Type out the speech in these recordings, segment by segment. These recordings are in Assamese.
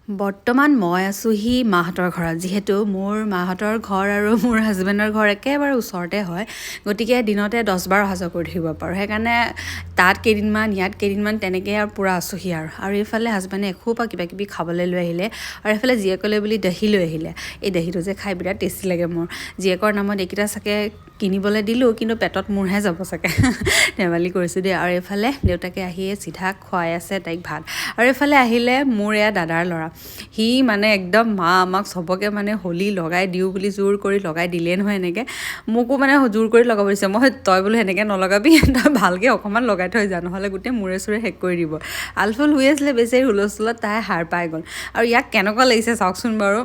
বৰ্তমান মই আছোঁহি মাহঁতৰ ঘৰত। যিহেতু মোৰ মাহঁতৰ ঘৰ আৰু মোৰ হাজবেণ্ডৰ ঘৰ একেবাৰে ওচৰতে হয়, গতিকে দিনতে 10 বাৰ অহা যোৱা কৰি থাকিব পাৰোঁ। সেইকাৰণে তাত কেইদিনমান, ইয়াত কেইদিনমান, তেনেকৈ আৰু পূৰা আছোঁহি আৰু। আৰু এইফালে হাজবেণ্ডে এসোপা কিবা কিবি খাবলৈ লৈ আহিলে আৰু এইফালে জীয়েকলৈ বুলি দহি লৈ আহিলে। এই দহিটো যে খাই বিৰাট টেষ্টি লাগে মোৰ। জীয়েকৰ নামত এইকেইটা চাগে কিনিবলৈ দিলোঁ, কিন্তু পেটত মোৰহে যাব চাগে। ধেমালি কৰিছোঁ দেই। আৰু এইফালে দেউতাকে আহিয়ে চিধা খুৱাই আছে তাইক ভাত। আৰু এইফালে আহিলে মোৰ এয়া দাদাৰ ল'ৰা। সি মানে একদম মা আমাক চবকে মানে হোলী লগাই দিওঁ বুলি জোৰ কৰি লগাই দিলেই নহয়। এনেকৈ মোকো মানে জোৰ কৰি লগাব দিছে। মই তই বোলো সেনেকৈ নলগাবি, তই ভালকৈ অকণমান লগাই থৈ যা, নহ'লে গোটেই মূৰে চুৰে শেষ কৰি দিব। আলফুল শুই আছিলে বেচেৰি, হুলস্থুলত তাই সাৰ পাই গ'ল। আৰু ইয়াক কেনেকুৱা লাগিছে চাওকচোন বাৰু।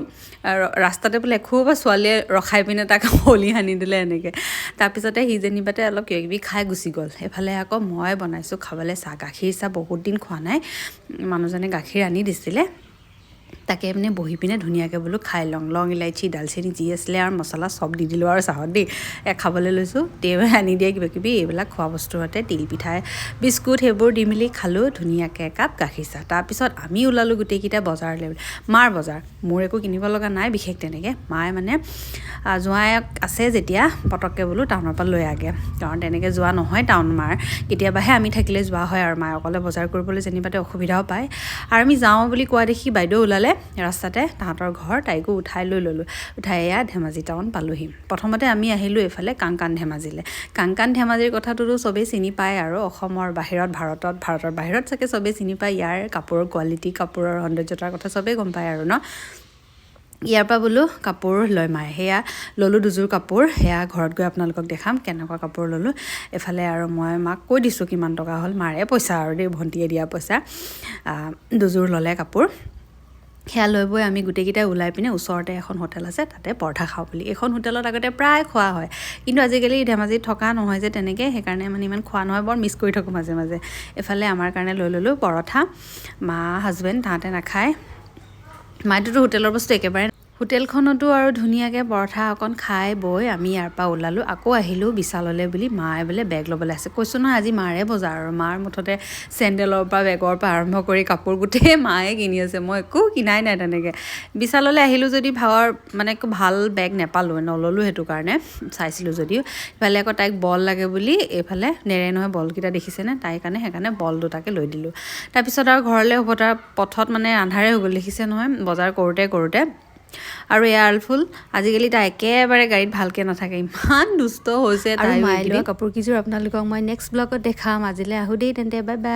আৰু ৰাস্তাতে বোলে এসোপা ছোৱালীয়ে ৰখাই পিনে তাক হোলী সানি দিলে এনেকৈ। তাৰপিছতে সি যেনিবাতে অলপ কিবা কিবি খাই গুচি গ'ল। এইফালে আকৌ মই বনাইছোঁ খাবলৈ চাহ, গাখীৰ চাহ। বহুত দিন খোৱা নাই। মানুহজনে গাখীৰ আনি দিছিলে, তাকে মানে বহি পিনে ধুনীয়াকৈ বোলো খাই লওঁ। লং, ইলাইচি, ডালচেনি যি আছিলে আৰু মছলা চব দি দিলোঁ আৰু চাহত দেই। খাবলৈ লৈছোঁ। তেওঁ আনি দিয়ে কিবা কিবি এইবিলাক খোৱা বস্তুৰ সৈতে, তিল পিঠাই, বিস্কুট সেইবোৰ দি মেলি খালোঁ ধুনীয়াকৈ একাপ গাখীৰ চাহ। তাৰপিছত আমি ওলালোঁ গোটেইকেইটা বজাৰলৈ, মাৰ বজাৰ। মোৰ একো কিনিব লগা নাই বিশেষ তেনেকৈ। মায়ে মানে জোঁৱাইক আছে যেতিয়া পটককৈ বোলো টাউনৰ পৰা লৈ আগে, কাৰণ তেনেকৈ যোৱা নহয় টাউন মাৰ। কেতিয়াবাহে আমি থাকিলে যোৱা হয় আৰু মায়ে অকলে বজাৰ কৰিবলৈ যেনিবাতে অসুবিধাও পায়। আৰু আমি যাওঁ বুলি কোৱা দেখি বাইদেউ ওলালে ৰাস্তাতে, তাহাঁতৰ ঘৰ, তাইকো উঠাই লৈ ল'লোঁ। উঠাই এয়া ধেমাজি টাউন পালোহি। প্ৰথমতে আমি আহিলোঁ এইফালে কাংকান ধেমাজিলৈ। কাংকান ধেমাজিৰ কথাটোতো চবেই চিনি পায় আৰু অসমৰ বাহিৰত, ভাৰতত, ভাৰতৰ বাহিৰত চাগে চবেই চিনি পায়। ইয়াৰ কাপোৰৰ কোৱালিটি, কাপোৰৰ সৌন্দৰ্যতাৰ কথা চবেই গম পায় আৰু ন। ইয়াৰ পৰা বোলো কাপোৰ লৈ মায়ে সেয়া ল'লোঁ দুযোৰ কাপোৰ। সেয়া ঘৰত গৈ আপোনালোকক দেখাম কেনেকুৱা কাপোৰ ল'লোঁ। এইফালে আৰু মই মাক কৈ দিছোঁ কিমান টকা হ'ল। মাৰে পইচা আৰু দেই, ভণ্টিয়ে দিয়া পইচা। দুযোৰ ল'লে কাপোৰ। সেয়া লৈ বৈ আমি গোটেইকেইটাই ওলাই পিনে ওচৰতে এখন হোটেল আছে, তাতে পৰঠা খাওঁ বুলি। এইখন হোটেলত আগতে প্ৰায় খোৱা হয়, কিন্তু আজিকালি ধেমাজিত থকা নহয় যে তেনেকৈ, সেইকাৰণে মানে ইমান খোৱা নহয়। বৰ মিছ কৰি থাকোঁ মাজে মাজে। এইফালে আমাৰ কাৰণে লৈ ল'লোঁ পৰঠা। মা, হাজবেণ্ড তাহাঁতে নাখায়। মায়েতো হোটেলৰ বস্তু একেবাৰে। হোটেলখনতো আৰু ধুনীয়াকৈ পৰঠা অকণ খাই বৈ আমি ইয়াৰ পৰা ওলালোঁ। আকৌ আহিলোঁ বিশাললৈ বুলি, মায়ে বোলে বেগ ল'বলৈ আছে। কৈছোঁ নহয়, আজি মাৰে বজাৰ আৰু। মাৰ মুঠতে চেণ্ডেলৰ পৰা, বেগৰ পৰা আৰম্ভ কৰি কাপোৰ গোটেই মায়ে কিনি আছে। মই একো কিনাই নাই তেনেকৈ। বিশাললৈ আহিলোঁ যদি ভাৱৰ মানে একো ভাল বেগ নেপালোঁ, নল'লোঁ সেইটো কাৰণে, চাইছিলোঁ যদিও। ইফালে আকৌ তাইক বল লাগে বুলি, এইফালে নেৰে নহয় বলকেইটা, দেখিছেনে? তাইৰ কাৰণে সেইকাৰণে বল দুটাকে লৈ দিলোঁ। তাৰপিছত আৰু ঘৰলৈ উভতাৰ পথত মানে আন্ধাৰে হৈ গ'ল, দেখিছে নহয়, বজাৰ কৰোঁতে কৰোঁতে। আৰু এয়া আলফুল, আজিকালি তাই একেবাৰে গাড়ীত ভালকৈ নাথাকে, ইমান দুষ্ট হৈছে। আৰু তাই মায়ে লোৱা কাপোৰ কেইযোৰ আপোনালোকক মই নেক্সট ব্লগত দেখাম। আজিলৈ আহোঁ দেই তেন্তে, বাই বাই।